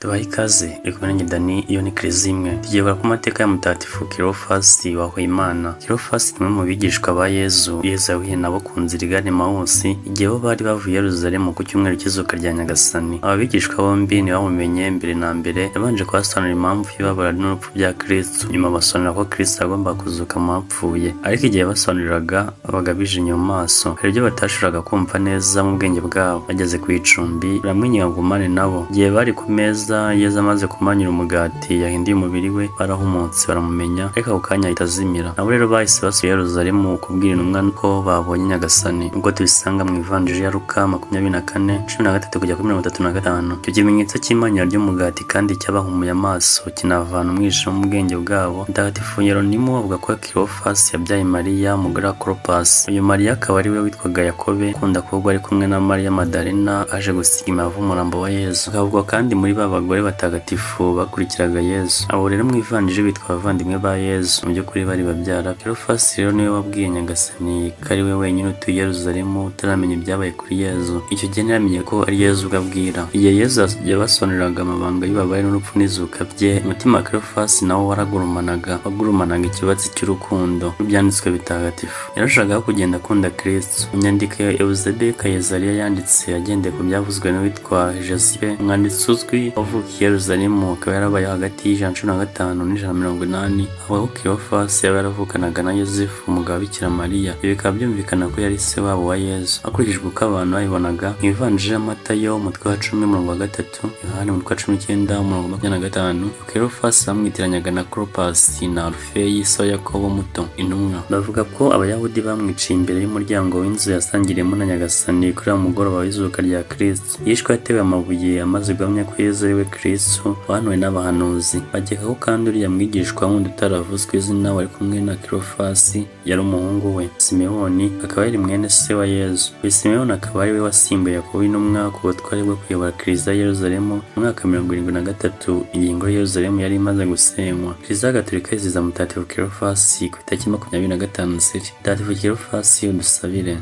Tubahe ikaze, uri kumwe nanjye Dani, iyo ni Kiliziya imwe. Tugiye kugaruka ku mateka ya Mutagatifu Kilofasi wa Imana. Kilofasi ni umwe mu bigishwa ba Yezu. Yezu yahuye nabo ku nzira igana Emawusi, igihe bo bari bavuye i Yerusalemu ku cyumweru cy'izuka rya Nyagasani. Aba bigishwa bombi ntibamumenye mbere na mbere, yabanje kubasobanurira impamvu y'ibabara n'urupfu bya Kristo. Nyuma abasobanurira ko Kristo agomba kuzuka mu bapfuye. Ariko igihe yabasobanuriraga bagabije inyuma amaso, hari ibyo batashoboraga kumva neza mu bwenge bwabo. Bageze ku icumbi, baramwinginga ngo agumane nabo. Igihe bari ku meza, Yezu amaze kumanyura umugati yahinduye umubiri we, barahumutse baramumenya, ariko ako kanya ahita azimira. Nabo rero bahise basubira i Yerusalemu kubwira intumwa ko babonye Nyagasani. Ubwo tubisanga mu Ivanjiri ya Luka 24:13 kugera kuri 35. Icyo kimenyetso cy'imanyura ry'umugati kandi cyabahumuye amaso kinavana umwijima mu bwenge bwabo. Mutagatifu Yeronimo avuga ko Kilofasi yabyaye Mariya, umugore wa Klopasi. Uyu Mariya akaba ari we witwaga Yakobe, ukunda kuvugwa ari kumwe na Mariya Madalena, aje gusiga imibavu umurambo wa Yezu. Akavugwa kandi muri ba bagore batagatifu bakurikiraga Yezu. Abo rero mu Ivanjiri bitwa abavandimwe ba Yezu, mu by'ukuri bari babyara. Kilofasi rero niwe wabwiye Nyagasani ko ari we wenyine utuye i Yerusalemu utaramenya ibyabaye kuri Yezu. Icyo gihe ntiyamenye ko ari Yezu ubwo abwira. Igihe Yezu yabasobanuriraga amabanga y'ububabare n'urupfu n'izuka bye, umutima wa Kilofasi nawo waragurumanaga, wagurumanaga ikibatsi cy'urukundo rw'ibyanditswe bitagatifu. Yarushagaho kugenda akunda Kristo. Mu nyandiko ya Eusebius Kayizariya yanditse agendeye ku byavuzwe n'uwitwa Josipe, umwanditsi uzwi wavukiye i Yerusalemu, akaba yarabaye hagati y'115 n'180, avuga ko Kilofasi yaba yaravukanaga na Yozefu, umugabo wa Bikira Mariya. Ibi bikaba byumvikana ko yari se wabo wa Yezu. Hakurikijwe uko abantu babibonaga, mu Ivanjiri ya Matayo umutwe wa 10 umurongo wa 3, Yohani umutwe wa 19 umurongo wa 25, Kilofasi bamwitiranyaga na Klopasi na Alufeyi se wa Yakobo muto, intumwa. Bavuga ko Abayahudi bamwiciye imbere y'umuryango w'inzu yasangiriyemo na Nyagasani kuri wa mugoroba w'izuka rya Kristo. Yishwe atewe amabuye amaze guhamya ko Yezu ari we Kristo wahanuwe n'abahanuzi. Bakeka ko kandi uriya mwigishwa wundi utaravuzwe izina wari kumwe na Kilofasi yari umuhungu we Simewoni, akaba yari mwene se wa Yezu. Uyu Simewoni akaba ari we wasimbuye Yakobo intumwa ku butware bwo kuyobora Kiliziya ya Yerusalemu mu mwaka 73, igihe ingoro ya Yerusalemu yari imaze gusenywa. Kiliziya Gatolika yizihiza Mutagatifu Kilofasi ku itariki 25 Nzeri. Mutagatifu Kilofasi, udusabire.